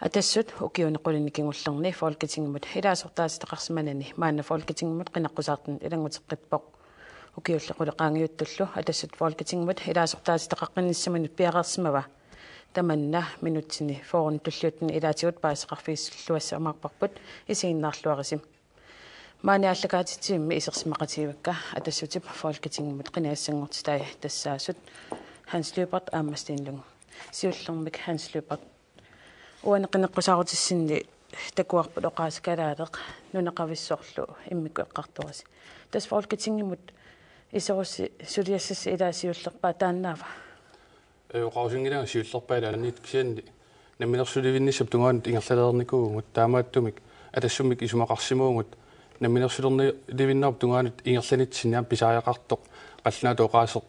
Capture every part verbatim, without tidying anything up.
Atassut ukiuni qulini kingullerni Folketingimut ilaasortaatitaqarsimanani maanna Folketingimut qineqqusaartunut ilannguteqqippoq. Ukiulli qulip qaangiuttullu Atassut Folketingimut ilaasortaatitaqaqqinnissaminut piareersimava. Tamanna minutsini fyrreni tulliuttuni ilaatigut paasisaqarfigisilluassamaarparput, isiginnaarluarisi. Maani aallakaatitsivimmi isersimaqatigivakka Atassutip Folketingimut qinigassanngortitai tassaasut Hans Lyberth aamma Steen Lynge. Siullermik Hans Lyberth. Uani qineqqusaarutissinni takuarput oqaaseq kalaaleq nunaqavissorlu immikkut eqqartorisi. Tassa Folketingimut iserussi suliassasi ilaa siullerpaaq taannaava? Ee, oqarusunngilanga siullerpaaq ilaanniit, kisianni namminersulivinnissap tungaanut ingerlalernikuuvugut, taamaattumik Atassummik isumaqarsimavugut namminersulerni-, livinnerup tungaanut ingerlanitsinni aamma pisariaqartoq qallunaatut oqaaseq,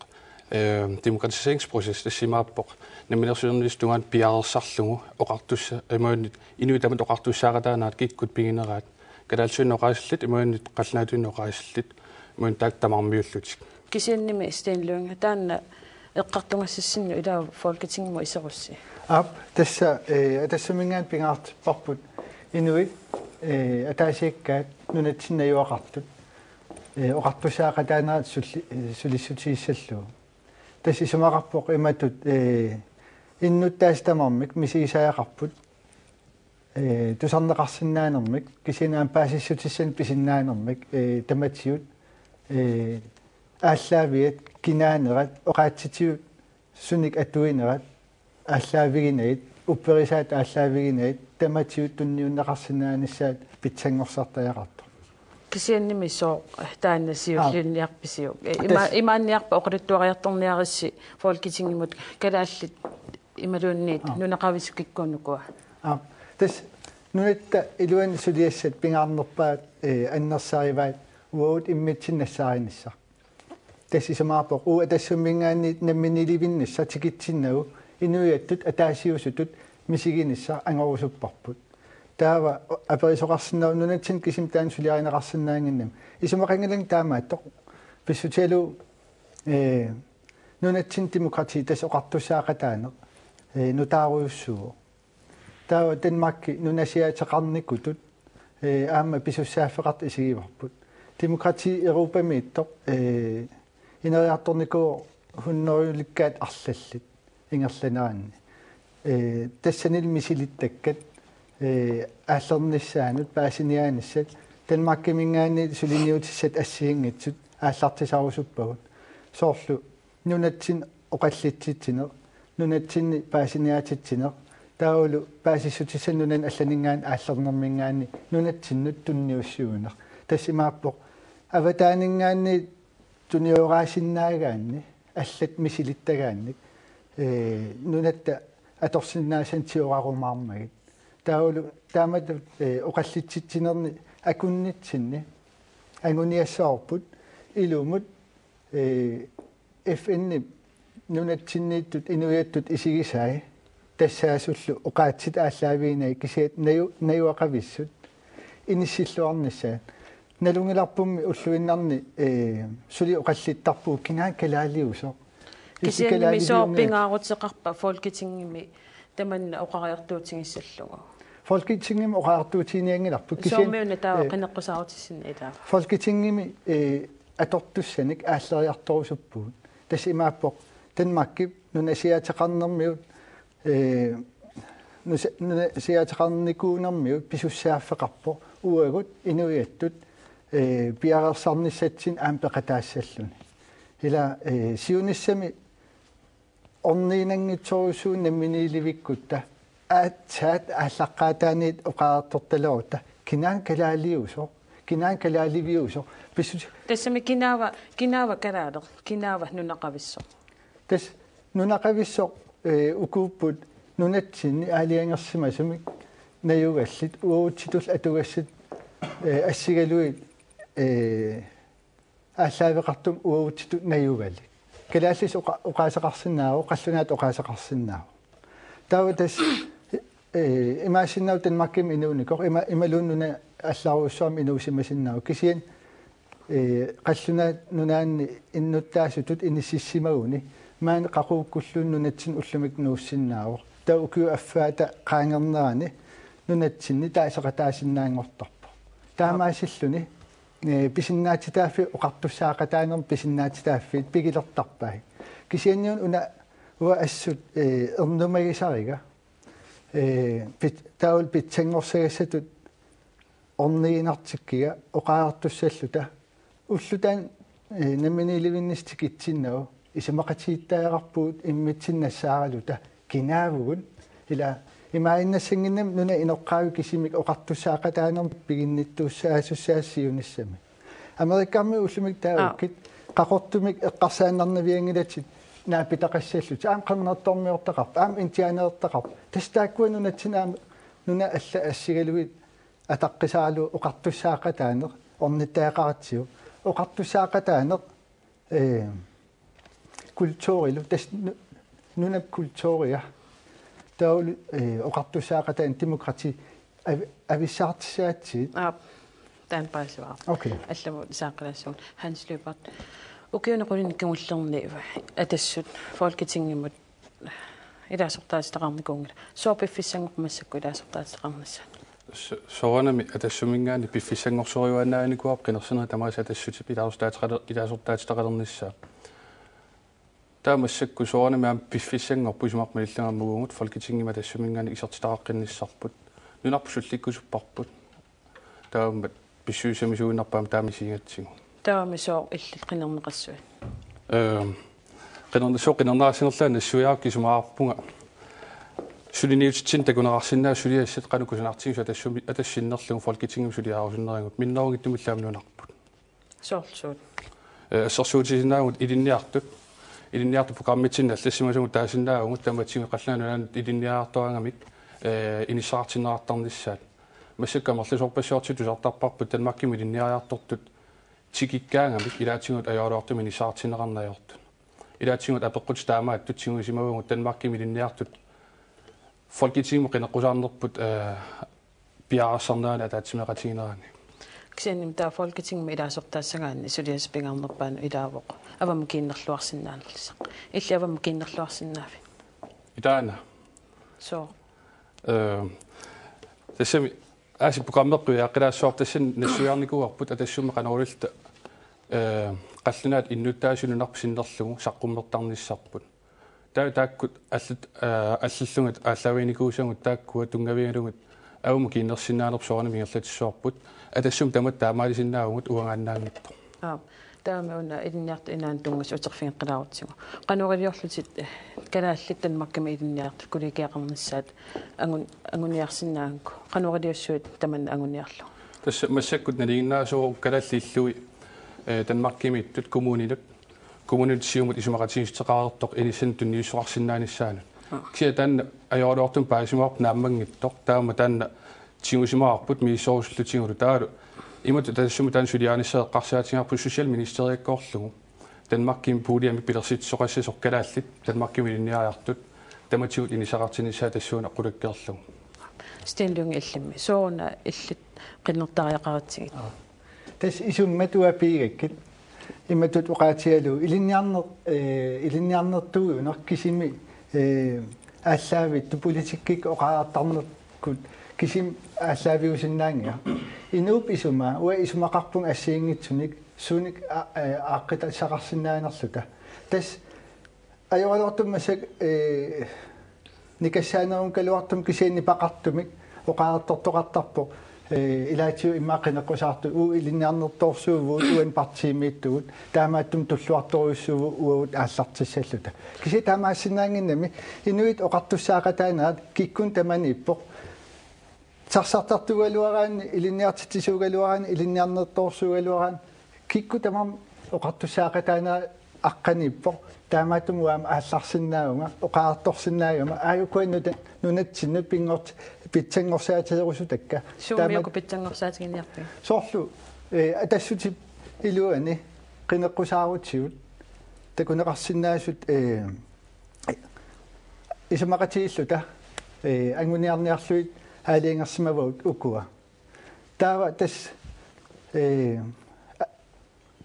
ee, demokratiseringsproces, tassa imaappoq namminersulernissamut tungaanut piareersarlugu oqartussa-, imaluunniit inuit tamatta oqartussaaqataanerat, kikkut pigineraat, kalaallisuinnaq oqaasillit imaluunniit qallunaatuinnaq oqaasillit, imaluunniit taakku tamarmiullutik. Kisiannimi Steen Lynge, taanna eqqartugassissinnut ilaa Folketingimut iserussi? Aap, tassa, ee, Atassuminngaanniit pingaartipparput inuit, ee, ataasiakkaat nunatsinni najugaqartut, ee, oqartussaaqataanerat sulli-, ee, sulissutigissallugu. Tassa isumaqarpoq imatut, ee, innuttaasut tamarmik misigisariaqarput, ee, tusarneqarsinnaanermik, kisianni aamma paasissutissanik pisinnaanermik, ee, tamatigut, ee, aallaaviat, kinaanerat, oqaatsitigut sunik atuinerat aallaaviginagit, upperisaat aallaaviginagit, tamatigut tunniunneqarsinnaanissaat pitsanngorsartariaqartoq. Kisiannimi sooq taanna siullinniarpisiuk? Aap. Ima-, tassa imaanniarpa oqaluttuariartorniaritsi Folketingimut kalaallit imaluunniit, aap, nunaqavissut kikkuunuku? Aap. Tassa nunatta iluani suliassat pingaarnerpaat, ee, annersarivaat uagut immitsinnut nassaarinissaq. Tassa isumaqarpoq uagut Atassuminngaanniit namminiilivinnissaq tikitsinnagu inuiattut ataasiusutut misiginissaq angorusupparput. Taava aperisoqarsinnaavoq nunatsinni kisimi taanna suliarineqarsinnaannginnami. Isumaqanngilanga taamaattoq, pissutigalugu, ee, nunatsinni demokrati, tassa oqartussaaqataaneq, ee, nutaarujussuuvoq. Taava Danmarki nunasiaateqarnikutut, ee, aamma pisussaaffeqartut isigivarput. Demokrati Europamiittoq, ee, ineriartornikuuvoq hunnorujulikkaat arlallit ingerlaneranni. Ee, tassanilu misilittakkat, ee, aallernissaanut paasiniaanissat Danmarkiminngaanniit suliniutissat assigiinngitsut aallartisarusuppagut. Soorlu nunatsinni oqallitsitsineq, nunatsinni paasiniaatitsineq, taavalu paasissutissanik nunani allaninngaanniit aallernerminngaanniit nunatsinnut tunniussiuineq. Tassa imaappoq avataaninngaanniit tunioraasinnaagaanni, allat misilittagaannik, ee, nunatta atorsinnaassanik tiorarumaarmagit. Taavalu taamatut, ee, oqallitsitsinerni akunnitsinni anguniassavarput ilumut, ee, F N-ip nunatsinniittut inuiattut isigisai tassaasullu oqaatsit aallaaviginagit, kisianni naju-, najugaqavissut inissilluarnissaat. Nalunngilarpummi ulluinnarni, ee, suli oqallittarpugut kinaana kalaaliusoq. Kisiannimi sooq kalaaliviunerat pingaaruteqarpa Folketingimi tamanna oqariartuutigissallugu? Folketingimi oqariartuutiginianngilarput. Kisianni, soormiuna taava, ee, qineqqusaarutissinni ilaa? Folketingimi, ee, atortussanik aalleriartorusuppugut. Tassa imaappoq Danmarkip nunasiaateqarnermiut, ee, nusa-, nunasiaateqarnikuunermiut pisussaaffeqarpoq uagut inuiattut, ee, piareersarnissatsinnut aamma peqataassalluni. Ila, ee, siunissami orniginanngitsorujussuuvoq namminiilivikkutta aatsaat aallaqqaataaniit oqariartortalerutta: kinaana kalaaliusoq, kinaana kalaaliviusoq. Pissut- Tassami kinaava, kinaava kalaaleq, kinaava nunaqavissoq? Tassa nunaqavissoq, ee, ukuupput nunatsinni aalajangersimasumik najugallit, uagutsitut atugassat, ee, assigalugit, ee, aallaaveqartumik uagutsitut najugalik. Kalaallisut oqa-, oqaaseqarsinnaavoq, qallunaatut oqaaseqarsinnaavoq. Taava tassa, ee, imaassinnaavoq Danmarkimi inuunikoq, ima-, imaluunniit nunat allarujussuarmik inuusimasinnaavoq. Kisianni, ee, qallunaat nunaanni innuttaasutut inisissimaguni maani qaqugukkulluunniit nunatsinni ullumikkut nuussinnaavoq. Taava ukiup affaata qaangernerani nunatsinni taaseqataasinnaanngortarpoq. Taamaasilluni, eh, pisinnaatitaaffii oqartussaaqataanermi pisinnaatitaaffiit pigilertarpai. Kisianni una uanga assut, eh, ernumagisariga, eh, pit-, taavalu pitsanngorsagassatut orniginartikkiga oqariartussalluta ullutaan, eh, namminiilivinnissaq tikitsinnagu isumaqatigiittariaqarpugut immitsinnut nassaaraluta kinaavugut ila imaaginnassannginnami nunap inoqqaavi kisimik oqartussaaqataanermik piginnittuussaasussaasut siunissami. Amerikkarmi ullumi taavakkit qaqortumik eqqarsaannarnavianngilatit naapitaqassallutik aamma qernertormiortaqarput aamma indianeertaqarput. Tassa taakkua nunatsinni aamma nunat allat assigalugit ataqqisaralugu oqartussaaqataaneq ornittariaqaratsigu. Oqartussaaqataaneq, eh, kulturilu, tassa nu-, nunap kulturia. Taavalu, eh, oqartussaaqataaneq demokrati av-, avissaartissagatsigu. Aap, taanna paasivara. Okay. Allamut saaqqilaassuunga. Hans Lyberth. Ukiuni qulinni kingullerni Atassut Folketingimut ilaasortaatitaqarnikuunngilaq. Sooq piffissanngorpat massakkut ilaasortaatitaqarnissaat? So-, soorunami Atassuminngaanniit piffissanngorsorujuaannarnikuuarput qinersinerit tamaasa Atassutip ilaasortaatitaqaler-, ilaasortaatitaqalernissaa. Taava massakkut soorunami aamma piffissanngorput isumaqarpunga malillugit aamma uagut Folketingimi Atassuminngaanniit isertitaqaqqinnissarput. Nunarput sullikkusupparput. Taamaammat pissusissamisuuinnarput aamma taama isigigatsigu. Taavami sooq illit qinerneqassuit? Ehm, qinerneq-, sooq qinerneqarsinnerlugu nassuiaarukku isumaqarpunga suliniutitsinnut takuneqarsinnaasut suliassat qanoq kusanartigisut Atassumi-, Atassinnerlugu Folketingimi suliarusunnerigut minnerunngitsumillu aamma nunarput. Soorlu suut? Eh, assersuutigisinnaavugut ilinniartut. Ilinniartut programmitsinni allassimasavut taasinnaavugut tamatigut Qallunaat Nunaannut ilinniariartoraangamik, eh, inissaqartinneqartarnissaat. Massakkut amerlasoorpassuartigut tusartarparput Danmarkimi ilinniariartortut tikikkaangamik ilaatigut ajoraluartumik inissaqartinneqarneq ajortut. Ilaatigut apeqqutit taamaattut tigusimavugut Danmarkimi ilinniartut Folketingimut qineqqusaarnerput, eh, piareersarnerani ataatsimeeqatiginerani. Kisiannimi taava Folketingimi ilaasortaassagaanni suliassaq pingaarnerpaanut ilaavoq avammut kiinnerluarsinnaanerlisaq. Illit avammut kiinnerluarsinnaavit? Ilaana. Sooq? Eh, tassami aasiit programmeqqut jaaqqilaassavarput tassani nassuiaarnikuuarput Atassummi qanoq ililluta, eh, qallunaat innuttaasut nunarput sinnerlugu saqqummertarnissarput. Taava taakkut allat, eh, allallugit aallaaviginikuusagut taakkua tunngavigalugit avammut kiinnersinnaanerput soorunami ingerlatissavarput. Atassummi tamatta taamaalisinnaavugut uangaannaanngitsoq. Aap. Taavami una ilinniartut inaannut tunngasut uterfigeqqilaarutsigu. Qanoq iliorlutit, eh, kalaallit Danmarkimi ilinniartut kollegiaqarnissaat angun-, anguniarsinnaagakku? Qanoq iliussuit tamanna anguniarlugu? Tassa massakkut nalinginnaasuuvoq kalaallit illui, eh, Danmarkimiittut kommuninut, kommuninut siumut isumaqatigiissuteqareersoq inissanik tunniussoqarsinnaanissaanut. Aa. Kisianni taanna ajoraluartumik paasimavarput naammanngitsoq, taama taanna tigusimavarput misissorusullutigulu taavalu. Imatut Atassummi taanna suliarinissaq eqqarsaatigaarput socialministeriakkoorlugu Danmarkimi puuliamik pilersitsisoqassasoq kalaallit Danmarkimi ilinniariartut tamatigut inissaqartinnissaat tassuuna qulakkeerlugu. Sten Lynge, illimmi sooruna illit qinnertariaqaratsigit? Aa. Tassa isummat uanga piigakkit imatut oqaatigalugu ilinniarner-, eh, ilinniarnertuugunarpoq kisimi, eh, aallaavittut politikkikkut oqariartarnerput kisimi aallaaviusinnaanngilara. Inuup isumaa, uanga isumaqarpunga assigiinngitsunik suunik a-, eh, aaqqitassaqarsinnaanerluta. Tassa ajoraluartumik massakkut, eh, nikassaanerungaluartumik kisianni nipeqartumik oqariartortoqartarpoq, eh, ilaatigut immaqa qineqqusaartut uagut ilinniarnertoorsuuvugut uani partiimiittugut taamaattumik tulluartorujussuuvugut uagut aallartissalluta. Kisianni taamaassinnaannginnami inuit oqartussaaqataanerat kikkunnit tamaniippoq. Sarsartartuugaluaraanni, ilinniartitsisuugaluaraanni, ilinniarnertoorsuugaluaraanni, kikkut tamarmik oqartussaaqataanerat aqqaniippoq, taamaattumik uanga aamma aallarsinnaavunga, oqariartorsinnaagama, aajuku nuna-, nunatsinnut pinngort-, pitsanngorsaateerusutakka. Suummi uku pitsanngorsaatiginiarpigit? Soorlu, eh, Atassutip iluani qineqqusaarutigut, takuneqarsinnaasut, eh, isumaqatigiilluta, eh, anguniarniarlugit aalajangersimavagut ukua. Taava tassa, eh,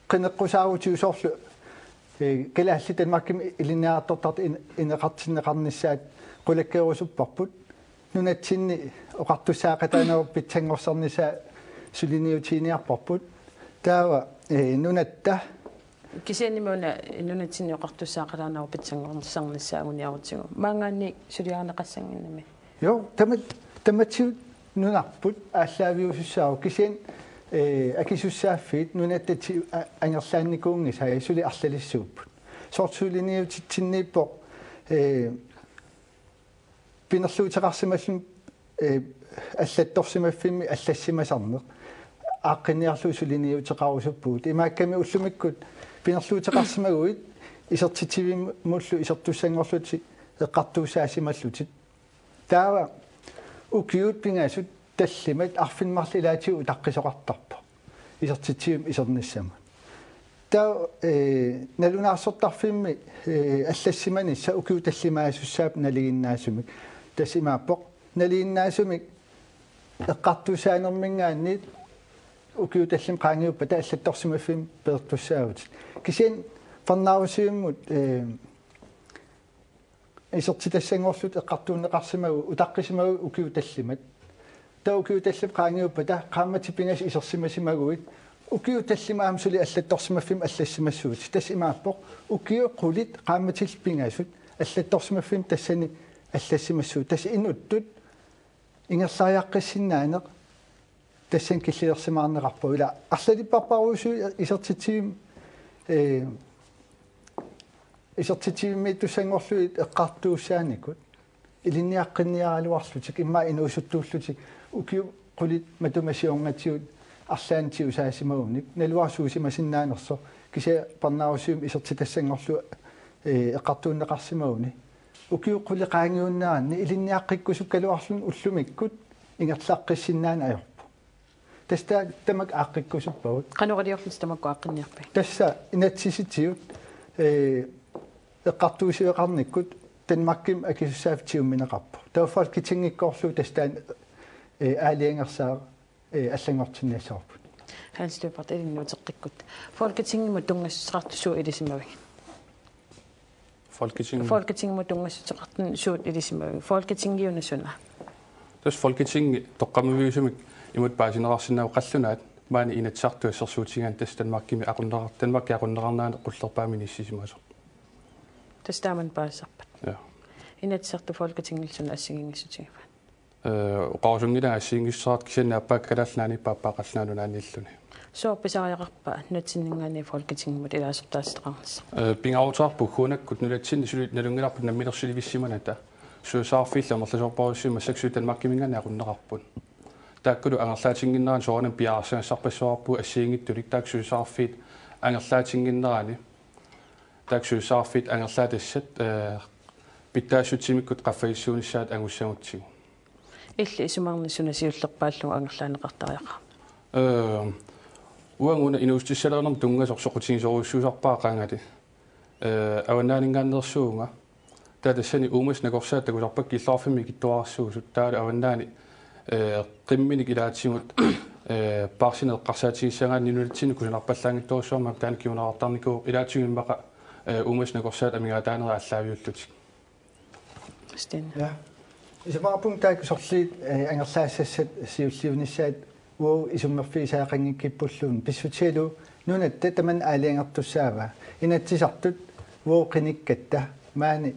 qineqqusaarutigut soorlu, eh, kalaallit Danmarkimi ilinniartortartut in-, ineqartinneqarnissaat qulakkeerusupparput. nunatsinni oqartussaaqataanerup pitsanngorsarnissaa suliniutiginiarparput. Taava, ee, nunatta. Kisiannimi una nunatsinni oqartussaaqataanerup pitsanngorsarnissaa anguniarutsigu. Maanngaanniit suliarineqassannginnami. Jo, tama-, tamatigut nunarput aallaaviusussaavoq kisianni, ee, akisussaaffiit nunatta ti-, a-, angerlaannikuunngisai suli arlalissuupput. Soorlu suliniutitsinniippoq, ee, pinerluuteqarsimalluni, ee, allattorsimaffimmi allassimasarneq aaqqinniarlugu suliniuteqarusuppugut. Imaakkami ullumikkut pinerluuteqarsimaguit isertitsivimmullu isertussanngorlutit eqqartuussaasimallutit. Taava ukiut pingasut tallimat arfineq-marluk ilaatigut utaqqisoqartarpoq. Isertitsivimmi isernissamut. Taava, ee, nalunaarsortarfimmi, ee, allassimanissaq ukiut tallimaasussaavoq nalinginnaasumik. Tassa imaappoq nalinginnaasumik eqqartuussaanerminngaanniit ukiut tallimat qaangiuppata allattorsimaffimmi peertussaavutit. Kisianni parnaarussivimmut, ee, isertitassanngorlutit eqqartuunneqarsimaguit, utaqqisimaguit ukiut tallimat. Taava ukiut tallimat qaangiuppata qaammatit pingasut isersimasimaguit ukiut tallimat aamma suli allattorsimaffimmi allassimassuutit. Tassa imaappoq ukiut qulit qaammatillu pingasut allattorsimaffimmi tassani allassimassuutit. Tassa inuttut ingerlariaqqissinnaaneq tassani killilersimaarneqarpoq. Ila arlalipparparusuit isertitsivimmi, ee, isertitsivimmiittussanngorlugit eqqartuussaannikut ilinniaqqinniaraluarlutik immaqa inuusuttuullutik ukiut qulit matuma siornatigut arlaannik tigusaasimaguni naluara suusimasinnaanersoq kisianni parnaarussivimmut isertitassanngorlugu, ee, eqqartuunneqarsimaguni ukiut qulit qaangiunneranni ilinniaqqikkusukkaluarluni ullumikkut ingerlaqqissinnaaneq ajorpoq. Tassa tamakku aaqqikkusuppagut. Qanoq iliorlutit tamakku aaqqinniarpigit? Tassa inatsisitigut, ee, eqqartuussiveqarnikkut Danmarkimi akisussaaffik tigummineqarpoq. Taava Folketingikkoorlugu tassa taanna, ee, aalajangersaaq, ee, allanngortinnissavarput. Hans Lyberth, ilinni uteqqikkutta. Folketingimut tunngassuteqartut suut ilisimavigit? Folketing. Folketingimut tunngassuteqartut suut ilisimavigit? Folketingiuna suna? Tassa Folketingi toqqammaviusumik imatut paasineqarsinnaavoq qallunaat maani Inatsisartut assersuutigigaanni tassa Danmarkimi aqunneqar-, Danmarkip aqunneqarnerani qullerpaamik inissisimasoq. Tassa taamani paasisarpat? Ja. Inatsisartut Folketingillu suna assigiinngissutigivaat? Ee, oqarusunngilara assigiinngissuseqartut kisianni aappaakka Kalaallit Nunaanniippoq, aappaa Qallunaat Nunaannilluni. Sooq pisariaqarpa nunatsinninngaanniit Folketingimut ilaasortaatitaqarnissaq? Ee, pingaaruteqarpoq ukkuunakkut nunatsinni suli nalunngilarput namminersulivissimanata. Susassaqarfiillu amerlasoorpassuit massakkut suli Danmarkiminngaanniit aqunneqarput. Taakkulu angerlaatinnginnerani soorunami piareersagassarpassuarput assigiinngitsunik taakku susassaqarfiit angerlaatinnginnerani. Taakku susassaqarfiit angerlaatassat, ee, pitsaassutsimikku qaffasissuunissaat angussagutsigu. Illit isumarnit suna siullerpaallugu angerlaanneqartariaqarpa? Ee, uanga una inuussutissalereernermut tunngasoq soqutigisorujussuusarpara qaangali. Ee, avannaaninngaanneersuuvunga. Taava tassani uumasut nakorsaat takusarpakka illoqarfimmi ikittuararsuusut. Taavalu avannaani, ee, qimminik ilaatigut, ee, paarsineq eqqarsaatigissagaanni nunatsinni kusanarpallaanngitsorujussuarmik taanna kinguneqartarnikuuvoq ilaatigut immaqa, ee, uumasut nakorsaat amigaataanerat aallaaviullutik. Sten. Ja. Isumaqarpunga taakku sorliit, ee, angerlaassassat siulliunissaat uagut isummerfigisariaqanngikkippulluunniit, pissutigalugu nunatta tamanna aalajangertussaavaa. Inatsisartut uagut qinikkatta, maani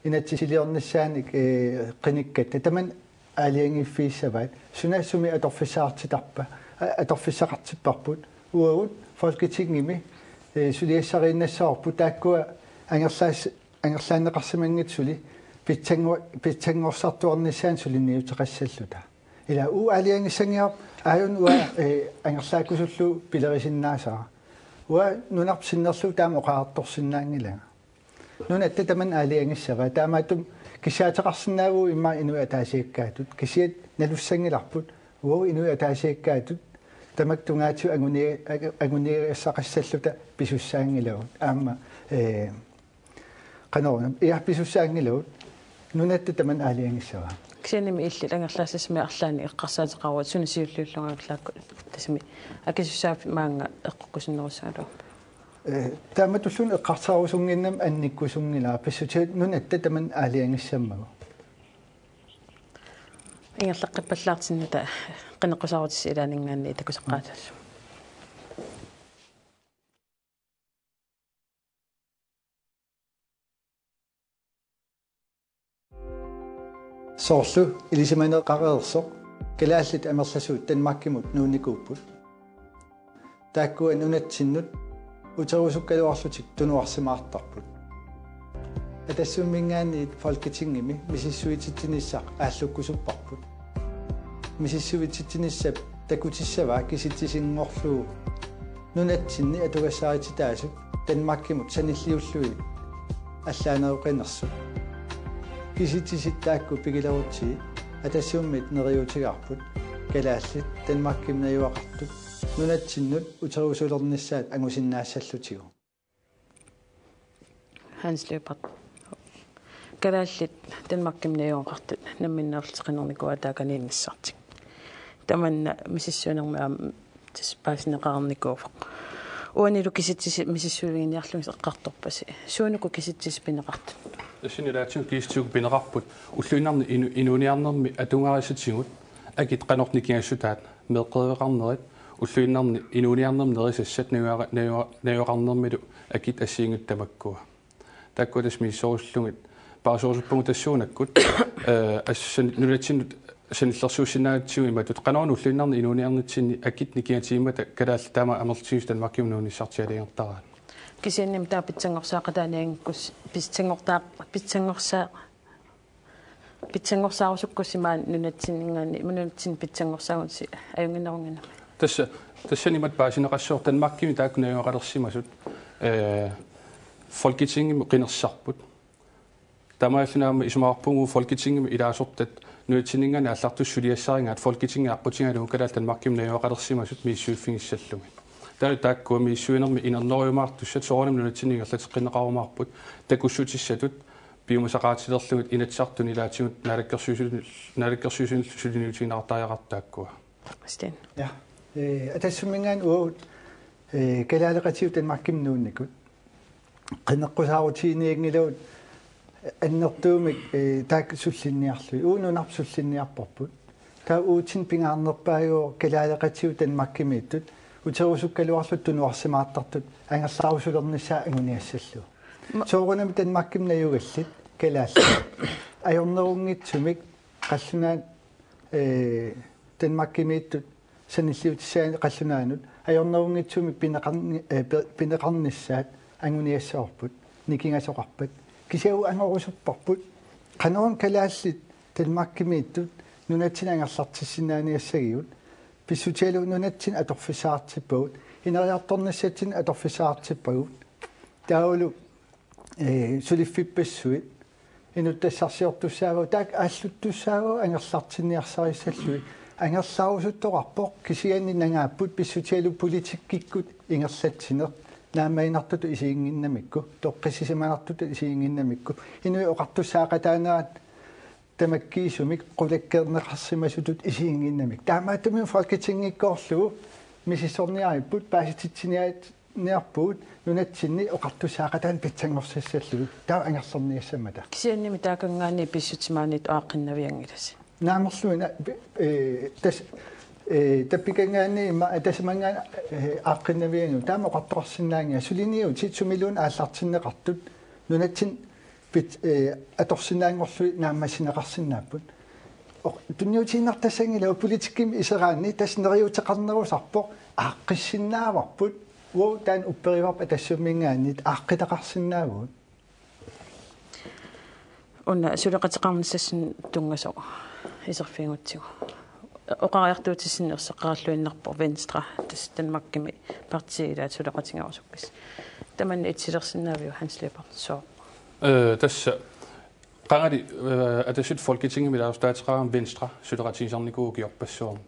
inatsisiliornissaanik, ee, qinikkatta tamanna aalajangiiffigissavaat. Suna sumi atorfissaqartitarpa, a-, atorfissaqartipparput? Uagut Folketingimi, ee, suliassariinnassavarput taakkua angerlaas-, angerlaanneqarsimanngitsut suli pitsanngo-, pitsanngorsartuarnissaannut suliniuteqassalluta. Ila uagut aalajangissanngivarput aajuna uanga, ee, angerlaakkusullugu pilerisinnaasara. Uanga nunarput sinnerlugu taama oqariartorsinnaanngilanga. Nunatta tamanna aalajangissavaa. Taamaattumik kissaateqarsinnaavugut immaqa inuit ataasiakkaatut. Kisianni nalussanngilarput uagut inuit ataasiakkaatut tamakku tungaatigut anguni-, anguniagassaqassalluta pisussaanngilagut. Aamma, ee, qanoruna, ja, pisussaanngilagut. Nunatta tamanna aalajangissavaa. Kisiannimi illit angerlaassassamik arlaannik eqqarsaateqaruit suna siulliullunga angerlaakkut tassami akisussaaffik maanga eqqukkusunnerussagaluarpa? Ee, taamatulluunniit eqqarsaarusunnginnama annikkusunngilara, pissutigalugu nunatta tamanna aalajangissammagu. Ingerlaqqippallaartinnata qineqqusaarutissat ilaanninngaanniit takusaqqaassallu. Soorlu ilisimaneqareersoq kalaallit amerlasuut Danmarkimut nuunnikuupput. Taakkua nunatsinnut uterusukkaluarlutik tunuarsimaartarput. Atassumminngaanniit Folketingimi misissuititsinissaq aallukkusupparput. Misissuititsinissap takutissavaa kisitsisinngorlugu nunatsinni atugassarititaasut Danmarkimut sanilliullugit allaaneruqinersut. Kisitsisit taakku pigilerutsigit Atassummiit neriuutigaarput kalaallit Danmarkimi najugaqartut nunatsinnut uterusulernissaat angusinnaassallutigu. Hans Lyberth. Kalaallit Danmarkimi najugaqartut namminneerlutik qinernikua taakaniinnissartik. Tamanna misissuinermi aamma tassa paasineqarnikuuvoq. Uanilu kisitsisit misissuiginiarlugit eqqartorpasi. Suunuku kisitsisit pineqartut? Tassani ilaatigut kisitsigut pineqarput ulluinnarni inu-, inuuniarnermi atugarisatigut akit qanoq nikingassutaat, meeqqeriveqarnerit, ulluinnarni inuuniarnermi nerisassat najua-, najua-, najugaqarnermilu akit assigiinngitsut tamakkua. Taakkua tassa misissorusullugit paasorusuppagut tassuunakkut, eh, assan-, nunatsinnut sanillersuussinnaagatsigu imatut: Qanoq ulluinnarni inuuniarnitsinni akit nikingatigimmata kalaallit taama amerlatigisut Danmarkimut nuunnissartik aalajangertaraat? Kisiannimi taava pitsanngorsaaqqataanianngikkus-, pitsanngortaa-, pitsanngorsaa-, pitsanngorsaarusukkutsi maani nunatsinninngaanniit, nunatsinni pitsanngorsaagusi ajunnginnerunngimmat. Tassa, tassani imatut paasineqassaaq: Danmarkimi taakku najugaqalersimasut, eh, Folketingimi qinersisarput. Taamaalilluni aamma isumaqarpunga Folketingimi ilaasortat nunatsinninngaanniit aallartut suliassarigaat Folketingip aqqutigalugu kalaallit Danmarkimi najugaqalersimasut misissuiffigissallugit. Taavalu taakkua misissuinermi inernerujumaartussat soorunami nunatsinni ingerlateqqinneqarumaarput, takussutissatut piumasaqaatilerlugit Inatsisartuni ilaatigut naalakkersuisuni-, naalakkersuisunillu suliniutigineqartariaqartut taakkua. Sten. Ja. Eh, Atassumminngaanniit uagut, eh, kalaaleqatigut Danmarkimi nuunnikut qineqqusaarutiginianngilagut annertuumik, eh, taakku sullinniarlugit. Uagut nunarput sullinniarparput. Taava uatsinnut pingaarnerpaavoq kalaaleqatigut Danmarkimiittut uterusukkaluarlutik tunuarsimaartartut angerlarusulernissaat anguniassallugu. Ma- Soorunami Danmarkimi najugallit kalaallit ajornerunngitsumik qallunaat, eh, Danmarkimiittut sanilliutissaanni qallunaanut ajornerunngitsumik pineqarni-, eh, pe-, pineqarnissaat anguniassavarput, nikingasoqarpat. Kisianni uagut angorusupparput qanoq kalaallit Danmarkimiittut nunatsinni angerlartissinnaaniassagigut, pissutigalugu nunatsinni atorfissaqartippagut, ineriartornissatsinnut atorfissaqartippagut. Taavalu, eh, suliffippassuit inuttassarsiortussaavagut, taakku aalluttussaavagut angerlartinniarsarissallugit. Angerlarusuttoqarpoq, kisianni nangaapput pissutigalugu politikkikkut ingerlatsineq, naammaginartutut isiginnginnamikku, toqqissisimanartutut isiginnginnamikku, inuit oqartussaaqataanerat tamakkiisumik qulakkeerneqarsimasutut isiginnginnamikku. Taamaattumik Folketingikkoorlugu misissorniaripput, paasititsiniaat-, niarpugut nunatsinni oqartussaaqataaneq pitsanngorsassallugu. Taava angerlarniassammata. Kisiannimi taakanngaanniit pissutsit maaniittut aaqqinnavianngilasi. Naamerluinnaq, eh, tas-, eh, tappikanngaanniit ima-, tassanngaanniit, eh, aaqqinnavianngilaq. Taama oqartoqarsinnaannginnakku suliniutit sumiluunniit aallartinneqartut nunatsinni pit-, eh, atorsinnaanngorlugit naammassineqarsinnaapput. Oq-, tunniutiinnartassanngilaq, politikkimi iseraanni tassa neriuuteqarnerusarpoq, aaqqissinnaavarput, uagut taanna upperivarput Atassumminngaanniit aaqqitaqarsinnaavugut. Una suleqateqarnissassinnik tunngasoq iserfigigutsigu. Oqariartuutissinni erseqqaralluinnarpoq Venstre, tassa Danmarkimi partiit ilaat suleqatigerusukkussi. Tamanna itsilersinnaaviuk, Hans Lyberth, sooq? Eh, tassa qangali, eh, Atassut Folketingimi ilaasortaateqarami Venstre suleqatigisarnikuuvoq ukiorpassuarni.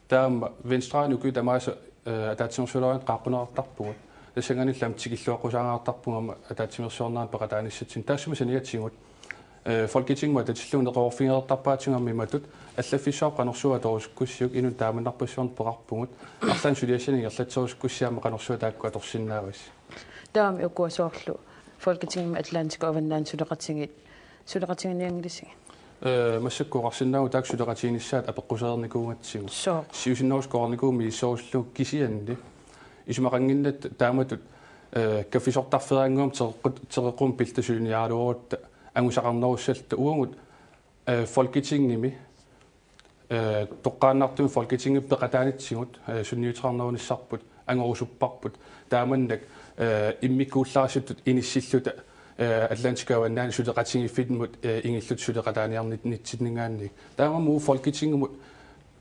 Taava Venstre ukiut tamaasa, eh, ataatsimeersualaarneq qaaqquneqartarpugut. Tassanngaanniillu aamma tikilluaqqusaartarpugut aamma ataatsimeersuarnerani peqataanissatsinnut. Taassuma saniatigut, eh, Folketingimut atatillugu neqeroorfigereertarparatsigu aamma imatut: Allaffissuarput qanorsuaq atorusukkussiuk, inunnut taamannarpassuarnik peqarpugut. Arlaannik suliassani ingerlatserusukkussi aamma qanorsuaq taakku atorsinnaavasi. Taavami ukua soorlu Folketingimi Atlantikup avannaani suleqatigiit suleqatiginianngilasigit? Eh, massakkut oqarsinnaavugut taakku suleqatiginissaat apeqqusereernikuugatsigu. Sooq? Siusinnerusukkut oqarnikuuvugut misissorusullugu kisianni isumaqannginnatta taamatut, eh, kaffisortarfeeraannguamik teqeqqut-, teqeqqummik pilluta suliniaraluarutta angusaqarnerussalluta uagut, eh, Folketingimi, eh, toqqaannartumik Folketingimi peqataanitsigut, eh, sunniuteqarnerunissarput angorusupparput taamannak, eh, immikkuullarissuttut inissilluta, eh, Atlantip avannaani suleqatigiiffimmut, eh, ingilluta suleqataaniarnitsinninngaanniit. Taamaammat Folketingimut,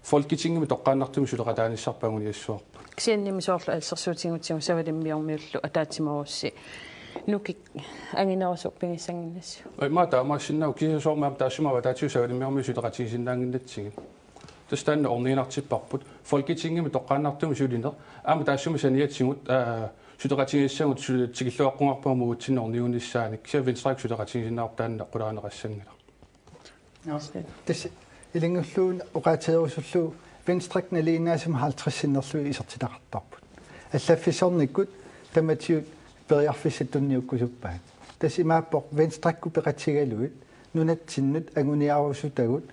Folketingimi toqqaannartumik suleqataanissarput anguniassavarput. Kisiannimi soorlu assersuutigigutsigu Savalimmiormiullu ataatsimoorussi nukik anginerusoq pigissannginnassaaq. Aa, immaqa taamaassinnaavoq, kisianni soormi aamma taassuma avataatigut Savalimmiormiut suleqatigisinnaannginnatsigit. Tassa taanna orniginartipparput Folketingimi toqqaannartumik sulineq. Aamma taassuma saniatigut, aa, suleqatigiissagut su-, tikilluaqqungaarput aamma uatsinnut ornigunissaannik. Kisianni Venstrekkut suleqatigisinnaanera taanna qularineqassanngilaq. Nå, tassa ilanngullugit oqaatigerusullugu Venstrekka nalinginnaasumik halvtreds sinnerlugit isertitaqartarput. Allaffissornikkut tamatigut periarfissat tunniukkusuppaat. Tassa imaappoq Venstrekkut peqatigalugit nunatsinnut anguniarusutagut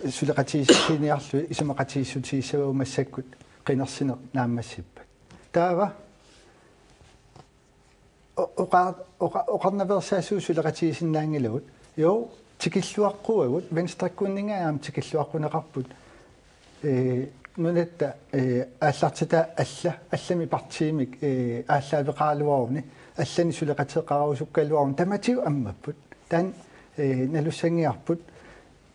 suleqatigiissutiiniarlugit isumaqatigiissutigissavagut massakkut qinersineq naammassippat. Taava o-, oqa-, oqa-, oqarnaveersaassuugut suleqatigisinnaanngilagut. Jo, tikilluaqquagut, Venstrekkunninngaanniit aamma tikilluaqquneqarput. Eh, nunatta, eh, aallartitaa alla, allamik partiimik, eh, aallaaveqaraluaruni, allanik suleqateqarusukkaluaruni, tamatigut ammapput. Taanna, eh, nalussanngilarput,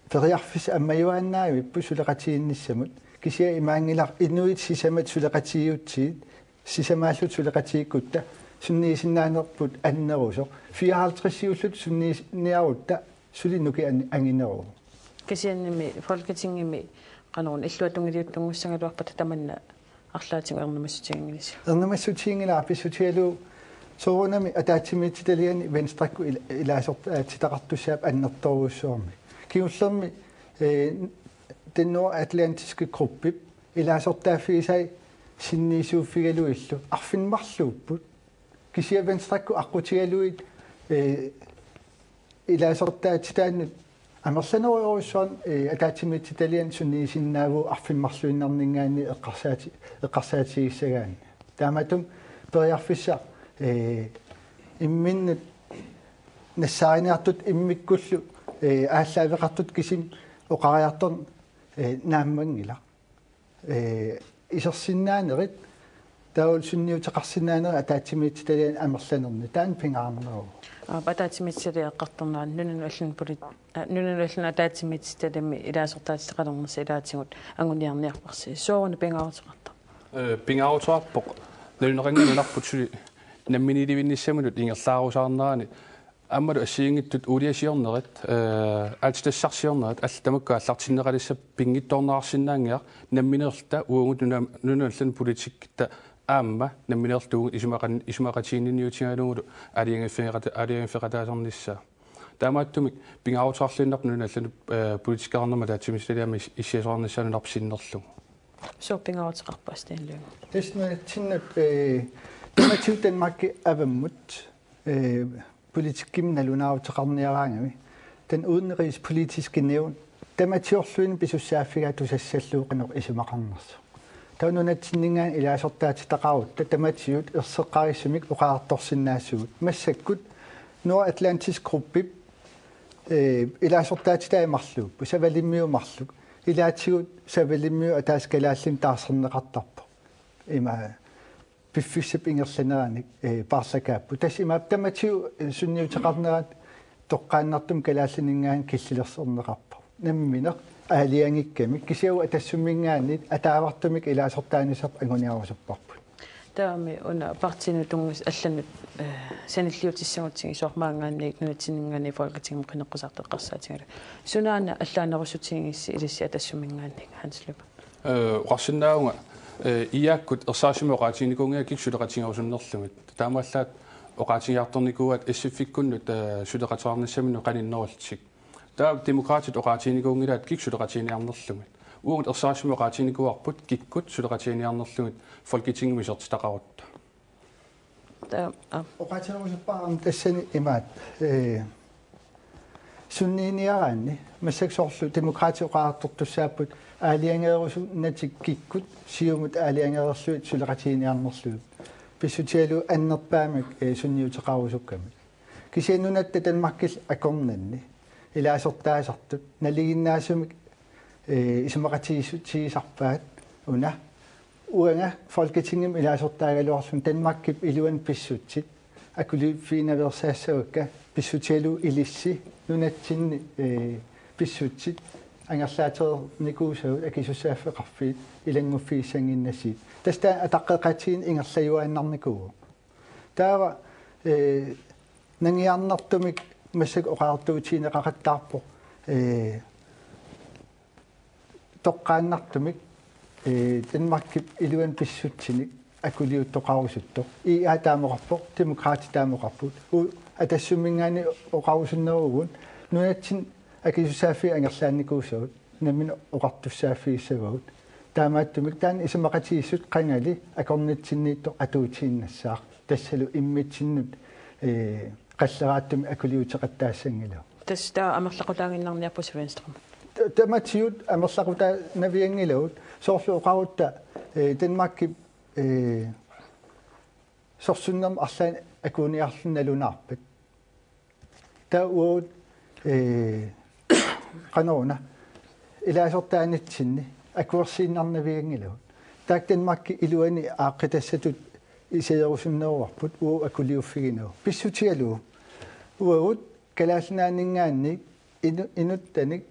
periarfissat ammajuaannavipput suleqatigiinnissamut. Kisianni imaanngilaq inuit sisamat suleqatigiutsigit, sisamaallutik suleqatigiikkutta sunniisinnaanerput annerusoq. Fireoghalvtredsiullutik sunniiniarutta suli nukik an-, angineruvoq. Kisiannimi Folketingimi qanoq una illuatungiliuttunngussagaluarpata tamanna arlaatigut ernumassutiginngilisiuk? Ernumassutiginngilara pissutigalugu soorunami ataatsimiititaliani Venstrekkut il-, ilaasortaatitaqartussaapput annertoorujussuarmik. Kingullermi, eh, den nordatlantiske gruppip ilaasortaaffigisai sinniisuuffigalugillu arfineq-marluupput. Kisianni Venstrekkut aqqutigalugit, eh, ilaasortaatitaannut amerlanerujorujussuarnik, eh, ataatsimiititaliani sunniisinnaavugut arfineq-marluinnarninngaanniit eqqarsaati-, eqqarsaatigissagaanni. Taamatut periarfissaq, eh, imminnut nassaariniartutut immikkullu, eh, aallaaveqartutut kisimik oqariartorneq, eh, naammanngilaq. Eh, isersinnaanerit, taavalu sunniuteqarsinnaanerit ataatsimiititaliani amerlanerni, taanna pingaarneruvoq. Aap, ataatsimiititaliap eqqartornerani nunanut allanut polit-, aa, nunanut allanut ataatsimiititaliami ilaasortaatitaqalernersi ilaatigut anguniarniarparsi. Sooruna pingaaruteqartarpa? Eh, pingaaruteqarpoq. Naluneqanngilaq nunarput suli namminiilivinnissaminut ingerlaarusaarnerani aammalu assigiinngitsut uuliasiornerit, eh, aatsitassarsiornerit, allat tamakku aallartinneqalissapput pinngitsoorneqarsinnaanngilaq, nammineerluta uagut nuna-, nunanut allanut politikkitta aamma nammineerluta uagut isumaqan-, isumaqatiginninniutigalugulu aalajangiiffeqata-, aalajangiiffeqataasarnissaa. Taamaattumik pingaaruteqarluinnarpoq nunanut allanut, eh, politikeqarnermut ataatsimiititaliami is-, issiasoqarnissaa nunarput sinnerlugu. Sooq pingaaruteqarpa, Steen Lynge? Tassa nunatsinnut, eh, tamatigut Danmarkip avammut, eh, politikkimi nalunaaruteqarniaraangami, den udenrigspolitiske nævn, tamatiorluinnaq pisussaaffigaa tusassallugu qanoq isumaqarnersoq. Taava nunatsinninngaanniit ilaasortaatitaqarutta tamatigut erseqqarissumik oqariartorsinnaassuugut. Massakkut Nordatlantisk Gruppip, eh, ilaasortaatitai marluupput, Savalimmiut marluk. Ilaatigut Savalimmiut ataaseq kalaallimik taarserneqartarpoq. Ima piffissap ingerlanerani, eh, paarlakaapput. Tassa imaappoq tamatigut, eh, sunniuteqarnerat toqqaannartumik kalaallininngaanniit killilersorneqarpoq. Nammineq aalajangikkami kisianni Atassumminngaanniit ataavartumik ilaasortaanissarput anguniarusupparput. Taavami una partiinut tunngas-, allanut, eh, sanilliutissagutsigit soorlu maanngaanniit nunatsinninngaanniit Folketingimi qineqqusaartoq eqqarsaatigalugu. Sunaana allaanerussutigigissi ilissi Atassumminngaanniit, Hans Lyberth? Eh, oqarsinnaavunga, eh, IA-kkut ersarissumik oqaatiginikuunngilakka kikkut suleqatigerusunnerlugit. Taamaallaat oqaatigiartornikuuaat S F-ikkunnut, eh, suleqateqarnissaminnut qaninnerullutik. Taava Demokraatit oqaatiginikuunngilaat kikkut suleqatiginiarnerlugit. Uagut ersarissumik oqaatiginikuuarput kikkut suleqatiginiarnerlugit Folketingimi isertitaqarutta. Taava, aa. Oqaatigerusuppara aamma tassani imaat, eh, Sunniiniaraanni massakkut soorlu Demokraatit oqariartortussaapput aalajangeerusunnatik kikkut Siumut aalajangeerlugit suleqatigiinniarnerlugit. Pissutigalugu annerpaamik, eh, sunniuteqarusukkamik. Kisianni nunatta Danmarkillu akornanni ilaasortaasartut nalinginnaasumik, eh, isumaqatigiissutigisarpaat una. Uanga Folketingimi ilaasortaagaluarlunga Danmarkip iluani pissutsit akuliuffiginaveersaassavakka, pissutigalugu ilissi nunatsinni, eh, pissutsit angerlaatereernikuusagut akisussaaffeqarfiit ilannguffigissannginnassigit. Tassa taanna ataqqeqatigiinneq ingerlajuaannarnikuuvoq. Taava, eh, nangiarnartumik massakkut oqariartuutigineqaqattaarpoq, eh, toqqaannartumik, eh, Danmarkip iluani pissutsinik akuliuttoqarusuttoq. I A taama oqarpoq, Demokraatit taama oqarput. U-, Atassumminngaanniit oqarusunneruvugut nunatsinni akisussaaffiit angerlaannikuusagut, nammineq oqartussaaffigissavagut. Taamaattumik taanna isumaqatigiissut qangali akornatsinniittoq atuutiinnassaaq. Tassalu immitsinnut, eh, qalleraattumik akuliuteqattaassanngilagut. Tassa taava amerlaqutaaginnarniarpusi Venstremut. Ta-, tamatigut amerlaqutaanavianngilagut. Soorlu oqarutta, eh, Danmarkip, eh, sorsunnermik arlaannik akuuniarluni nalunaarpat. Taava uagut, eh, qanoruna ilaasortaanitsinni akuersiinnarnavianngilagut. Taakku Danmarkip iluani aaqqitassatut iserusunneruarput uagut akuliuffiginagu. Pissutigalugu uagut Kalaallit Nunaanninngaanniit inu-, inuttanik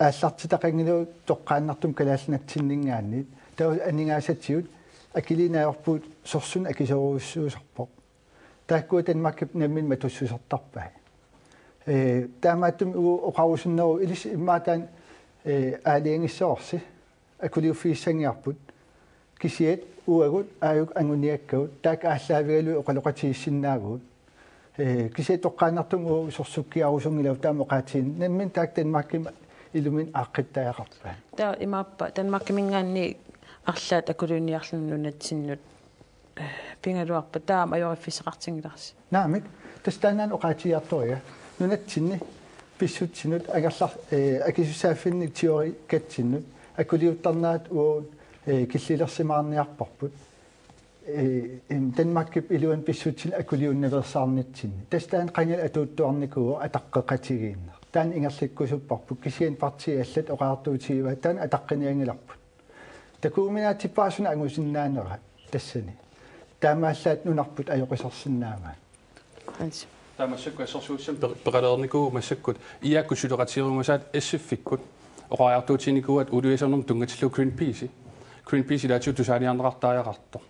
aallartitaqanngilagut toqqaannartumik Kalaallit Nunatsinninngaanniit. Taava aningaasatigut akiliineq ajorpugut sorsunneq akisoorujussuusarpoq. Taakkua Danmarkip nammineq matussusertarpai. Eh, taamaattumik uagut oqarusunneruvoq ilissi immaqa taanna, eh, aalajangissavarsi akuliuffigissanngilarput. Kisianni uagut aajuku anguniakkagut taakku aallaavigalugit oqaloqatigiissinnaavagut. Eh, kisianni toqqaannartumik uagut sorsukkiarusunngilagut taama oqaatigineq. Nammineq taakku Danmarkimi iluminni aaqqittariaqarpaat. Taava imaappa Danmarkiminngaanniit arlaat akuliunniarluni nunatsinnut, eh, pigaluarpat taama ajoriffissaqartinngilarsi? Naamik, tassa taannaana oqaatigiartoriga. Nunatsinni pissutsinut angerlar-, eh, akisussaaffinnik tigoreqatsinnut akuliuttarnerat uagut, eh, killilersimaarniarparput. Eh, em, Danmarkip iluani pissutsinik akuliunnaveersaarnitsinni. Tassa taanna qangali atuuttuarnikuuvoq ataqqeqatigiinneq. Taanna ingerlakkusupparput kisianni partiit allat oqariartuutigivaat taanna ataqqinianngilarput. Takuuminaatsippara suna angusinnaanera tassani. Taamaallaat nunarput ajoqisarsinnaavaat. Hans. Taava massakkut assersuutissami pe-, peqalernikuuvoq massakkut I A-kkut suleqatigerumasaat S F-ikkut oqariartuutiginikuuaat uagut ilisimanermut tunngatillugu Greenpeace. Greenpeace ilaatigut tusaaniarneqartariaqartoq.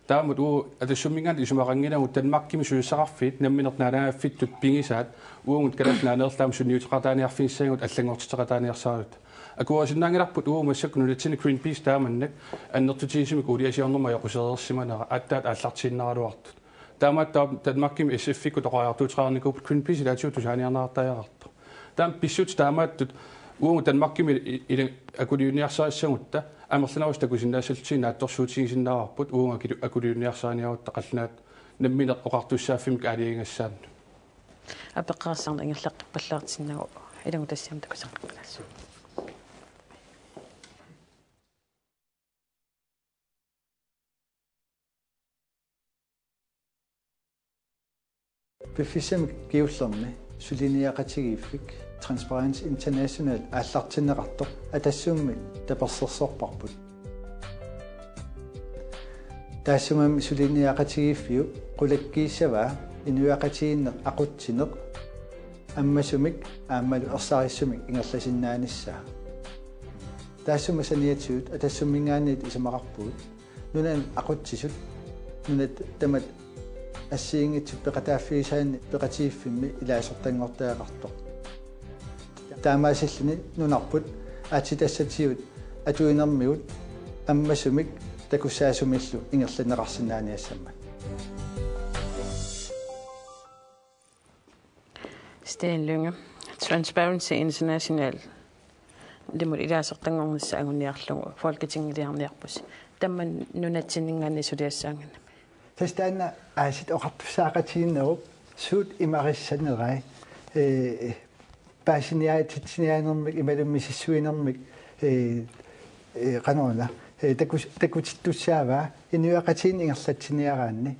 Taamatut uagut Atassumminngaanniit isumaqanngilagut Danmarkimi susassaqarfiit nammineq naalagaaffittut pigisaat uagut Kalaallit Nunaanneerluta aamma sunniuteqataaniarfigissaagut allanngortitseqataaniarsaraluta. Akuerisinnaanngilarput uagut massakkut nunatsinni Greenpeace taamannak annertutigisumik uagut ilisimanermut ajoqusereersimanera aatsaat aallartiinnaraluartut. Taamaattumik Danmarkimi S F-ikkut oqariartuuteqarnikuupput Greenpeace ilaatigut tusaaniarneqartariaqartoq. Taama pissutsit taamaattut uagut Danmarkimi i-, ila akuliunniarsarissagutta amerlanerusut takusinnaassallutigit naatsorsuutigisinnaavarput uagut akilu-, akuliunniarsariniarutta qallunaat nammineq oqartussaaffimmik aalajangigassaannut. Apeqqarissaarneq ingerlaqqippallaartinnagu ilagut tassami takusaqqippallaassaaq. Piffissami kingullermi suliniaqatigiiffik Transparency International aallartinneqartoq Atassummi tapersersorparput. Taassumami suliniaqatigiiffiup qulakkiissavaa inuiaqatigiinneq aqutsineq ammasumik aammalu ersarissumik ingerlasinnaanissaa. Taassuma saniatigut Atassumminngaanniit isumaqarpugut nunani aqutsisut nunat tamat assigiinngitsut peqataaffigisaanni peqatigiiffimmi ilaasortanngortariaqartoq. Taamaasilluni nunarput aatsitassatigut atuinermigut ammasumik takussaasumillu ingerlanneqarsinnaaniassammat. Sten Lynge, Transparency International, limut ilaasortanngornissaq anguniarlugu Folketingiliarniarpusi. Tamanna nunatsinninngaanniit suliassaannginnami. Tassa taanna aasiit oqartussaaqatigiinnerup suut imarissanerai, eh, paasiniaatitsiniaanermik imaluunniit misissuinermik, ee, ee, qanoruna, ee, takus-, takutittussaavaa inuiaqatigiinni ingerlatsiniaraanni.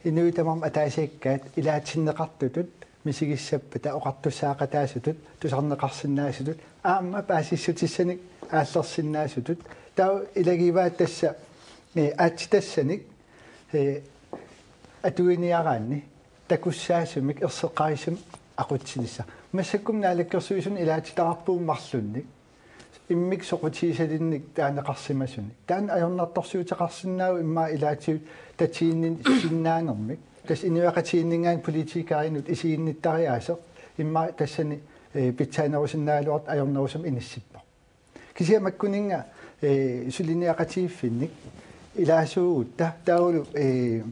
Inuit tamarmik ataasiakkaat ilaatsinneqartutut, misigissappata oqartussaaqataasutut, tusarneqarsinnaasutut, aamma paasissutissanik aallersinnaasutut, taava ilagivaat tassa, ee, aatsitassanik, ee, atuiniaraanni takussaasumik erseqqarissumik aqutsinissaq. Massakkut Naalakkersuisunut ilaatitaqarpugut marlunnik immikkut soqutigisalinnik taaneqarsimasunik. Taanna ajornartorsiuteqarsinnaavoq immaqa ilaatigut tatiginnissinnaanermik. Tassa inuiaqatigiinninngaanniit politikerinut isiginnittariaaseq immaqa tassani, ee, pitsaanerusinnaagaluartoq ajornerusumik inissippoq. Kisianni makkuninnga, ee, suliniaqatigiiffinnik ilaasuugutta taavalu, ee,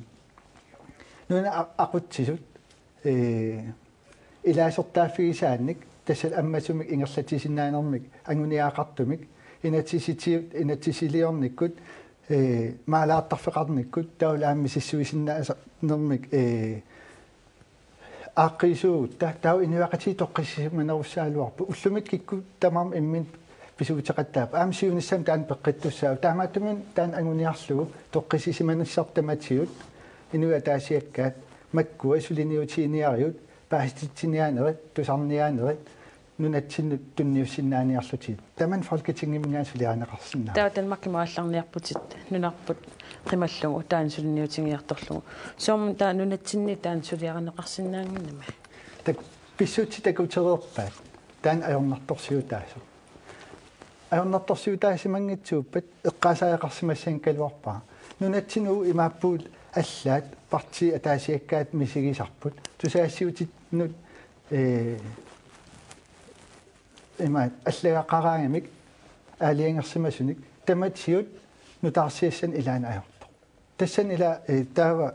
nunat a-, aqutsisut, ee, ilaasortaaffigisaannik tassa ammasumik ingerlatsisinnaanermik anguniagaqartumik inatsisitigut, inatsisiliornikkut, ee, maalaartarfeqarnikkut taavalu aamma misissuisinnaanermik, ee, aaqqiisuugutta taava inuiaqatigiit toqqissisimanerussagaluarput. Ullumikkut kikkut tamarmik imminnut pisuuteqattaapput. Aamma siunissami taanna peqqittussaavoq. Taamaattumik taanna anguniarlugu toqqissisimanissartik tamatigut inuit ataasiakkaat makkua suliniutiginiarigut paasititsiniaanerit, tusarniaanerit nunatsinnut tunniussinnaaniarlutigit. Tamanna Folketingiminngaanniit suliarineqarsinnaavoq. Taava Danmarkimut aallarniarputit nunarput qimallugu taanna suliniutiginiartorlugu. Soormi taava nunatsinni taanna suliarineqarsinnaannginnami? Tak-, pissutsit takutereerpaat taanna ajornartorsiutaasoq. Ajornartorsiutaasimanngitsippata eqqaasariaqarsimassanngikkaluarpara. Nunatsinnut imaappoq allaat partiit ataasiakkaat misigisarput. Tusagassiuutinnut, ee, imaat allagaqaraangamik aalajangersimasunik tamatigut nutaarsiassanik ilaanni ajorpoq. Tassani ila, ee, taava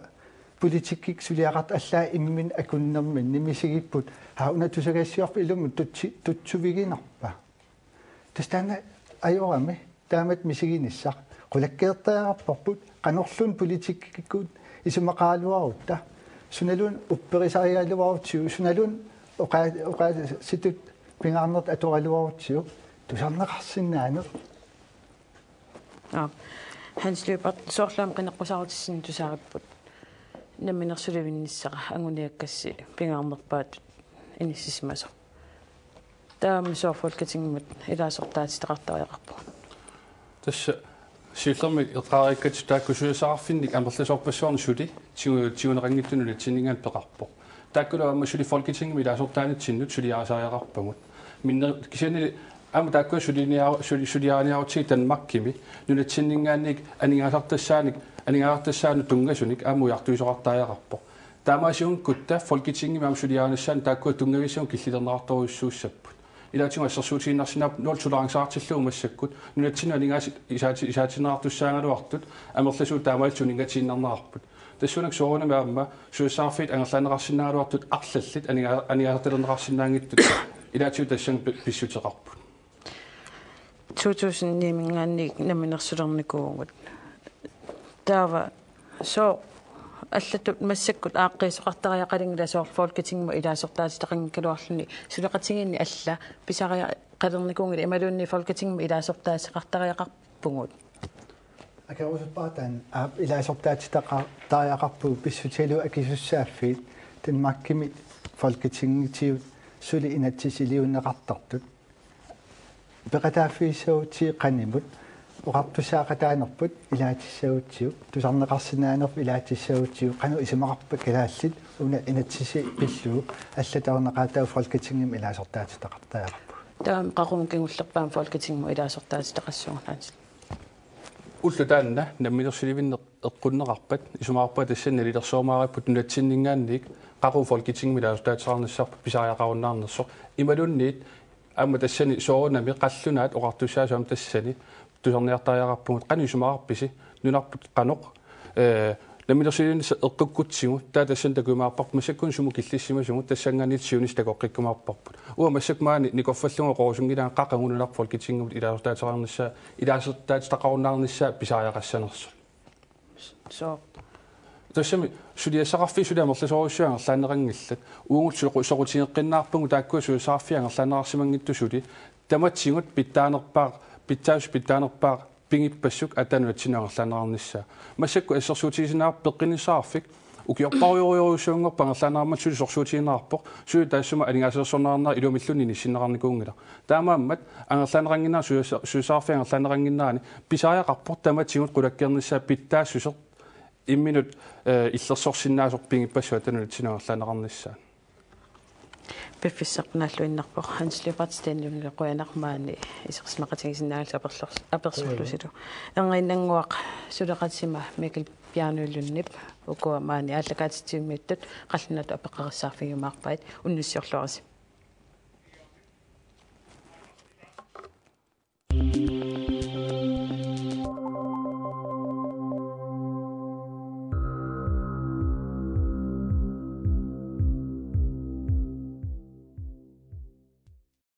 politikkikkut suliaqartut allaat imminnut akunnerminni misigipput. Aa, una tusagassiorfiit ilumut tutsi-, tutsuiginarpa? Tassa taanna ajorami taamatut misiginissaq. Qulakkeertariaqarparput qanorluunniit politikkikkut isumaqaraluarutta. Sunaluunniit upperisarigaluarutsigu, sunaluunniit oqa-, oqaatsitut pingaarnertut atoraluarutsigu tusarneqarsinnaaneq. Aap. Hans Lyberth, soorlu aamma qineqqusaarutissinnut tusaripput namminersulivinnissara anguniakkassi pingaarnerpaatut inissisimasoq. Taava aamma sooq Folketingimut ilaasortaatitaqartariaqarpugut? Tassa siullermik eqqaariikkatsigu taakku suliassaqarfinnik amerlasoorpassuarnik suli tigu-, tiguneqanngitsumik nunatsinninngaanniit peqarpoq. Taakkualu aamma suli Folketingimi ilaasortaanitsinnut suliarisariaqarpagut. Minner-, kisianni aamma taakkua suliniaru-, suli-, suliariniarutsigit Danmarkimi nunatsinninngaanniit aningaasartassaanik, aningaasartassaanut tunngasunik aamma ujartuisoqartariaqarpoq. Taamaasiunngikkuttaaq Folketingimi aamma suliarinissaannut taakkua tunngavissagut killilerneqartorujussuussapput. Ilaatigut assersuutigiinnarsinnaapput nul toleranceqartillugu massakkut nunatsinnut aningaasat isaati-, isaatinneqartussaagaluartut amerlasuut taamaalillutik uninngatiinnarneqarput. Tassuunakkut soorunami aamma suliassaqarfiit angerlaanneqarsinnaagaluartut arlallit aninga-, aningaasartalerneqarsinnaanngitsut ilaatigut tassani pi-, pissuteqarput. To tusind ni-minngaanniit namminersulernikuuvugut. Taava sooq allatut massakkut aaqqiisoqartariaqalinngilaq sooq Folketingimut ilaasortaatitaqanngikkaluarluni suleqatigiinni alla pisariaqalernikuunngilaq imaluunniit Folketingimut ilaasortaatitaqartariaqarpugut? Akerusuppara taanna aap ilaasortaatitaqartariaqarpugut pissutigalugu akisussaaffiit Danmarkimi Folketingitigut suli inatsisiliunneqartartut. Peqataaffigissagutsigu qanimut, oqartussaaqataanerput ilaatissagutsigu, tusarneqarsinnaanerput ilaatissagutsigu, qanoq isumaqarpa kalaallit una inatsisii pillugu allatut ajornaqaataavoq Folketingimi ilaasortaatitaqartariaqarpugut. Taava qaqugumut kingullerpaamik Folketingimut ilaasortaatitaqassuugut, Hans? Ulloq taanna namminersulivinneq eqqunneqarpat isumaqarpunga tassani nalilersorumaaripput nunatsinninngaanniit qaqugu Folketingimi ilaasortaatitaqarnissarput pisariaqarunnaarnersoq imaluunniit aamma tassani soorunami qallunaat oqartussaasut aamma tassani tusarniartariaqarpugut. Qanoq isumaqarpisi nunarput qanoq, ee, namminersulivinnissaq eqqukkutsigu taava tassani takujumaarparput massakkut sumut killissimasugut tassanngaanniit siunissaq takoqqikkumaarparput. Uanga massakkut maani nikorfallugu oqorusunngilaanga qaqugu nunarput Folketingimut ilaasortaatitaqarnissaa, ilaasortaatitaqarunnaarnissaa pisariaqassanersoq. Sooq. Tassami suliassaqarfiit suli amerlasoorujussuit angerlaanneqanngillat. Uagut soqu-, soqutigeqqinnaarpugut taakkua suliassaqarfiit angerlaanneqarsimanngitsut suli. Tamatigut pitsaanerpaaq, pitsaasut pitsaanerpaaq pigippassuk aatsaat nunatsinnut angerlaanneqarnissaa. Massakkut assersuutigisinnaavara peqqinnissaqarfik ukiorparujorujussuanngorpat angerlaanneqarmat suli sorsuutigineqarpoq, suli taassuma aningaasaliisorneqarnera ilumilluunniit inissinneqarnikuunngilaq. Taamaammat angerlaanneqannginnerani suliassa-, suliassaqarfiit angerlaanneqannginnerani pisariaqarpoq tamatigut qulakkeernissaa pitsaassuseq imminut, eh, illersorsinnaasoq pigippassuk aatsaat nunatsinnut angerlaanneqarnissaa. Piffissaq naalluinnarpoq Hans Lyberth Stenlundillu qujanaq maani isersimaqatigisinnaagalusi aperlor-, apersorlusilu. Erniinnannguaq suleqatima Mikkel Bjarnø Lundip ukua maani aallakaatitsivimmiittut qallunaatut apeqqarissaarfigiumaarpaat, unnussiorluarisi.